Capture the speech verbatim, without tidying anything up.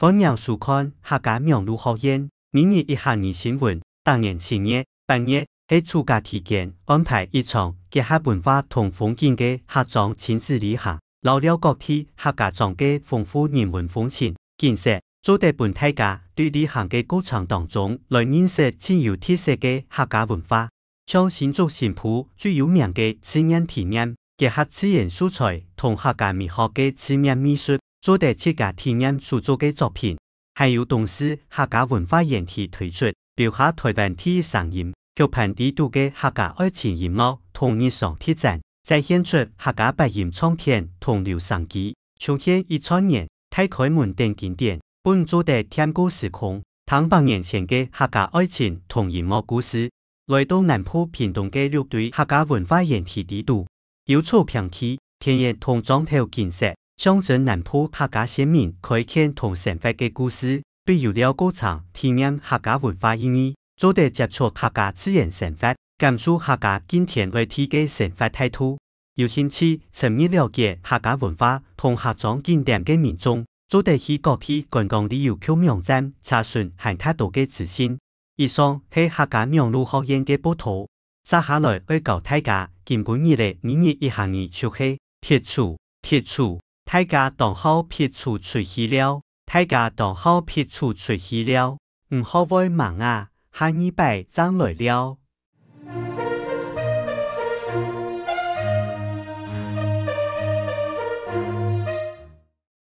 歡迎收看客家網路學院每日一客語新聞。逐年七月、八月係暑假期間安排一場結合文化同風景个客庄親子旅行，尞尞各地客家庄个豐富人文風情、景色，做得分大家對旅行个過程當中來認識盡有特色个客家文化。 像新竹新埔最有名个自然體驗，結合自然素材同客家美學个自然美術，做得自家體驗手作个作品。還有東勢客家文化園區推出，留下臺灣第一聲音，曲盤裡肚个客家愛情音樂同日常特徵，再現出客家八音唱片同留聲機，重現一串年大開門等經典，分做得恬過時空，聽百年前个客家愛情同音樂故事。 來到南部屏東个六堆客家文化園區裡肚，有草坪地、田園同庄頭景色，象徵南部客家先民開墾同生活个故事。對遊尞過程體驗客家文化意義，做得接觸客家自然生活，感受客家敬天愛地个生活態度。 有興趣深入了解客家文化同客庄景點个民眾，做得去各地觀光旅遊局網站查詢還較多个資訊。以上係客家網路學院个報導。接下來愛教大家今晡日个每日一客語就係：避暑，避暑，大家當好避暑出去尞，大家當好避暑出去尞，毋好會吂啊，下二擺正來尞。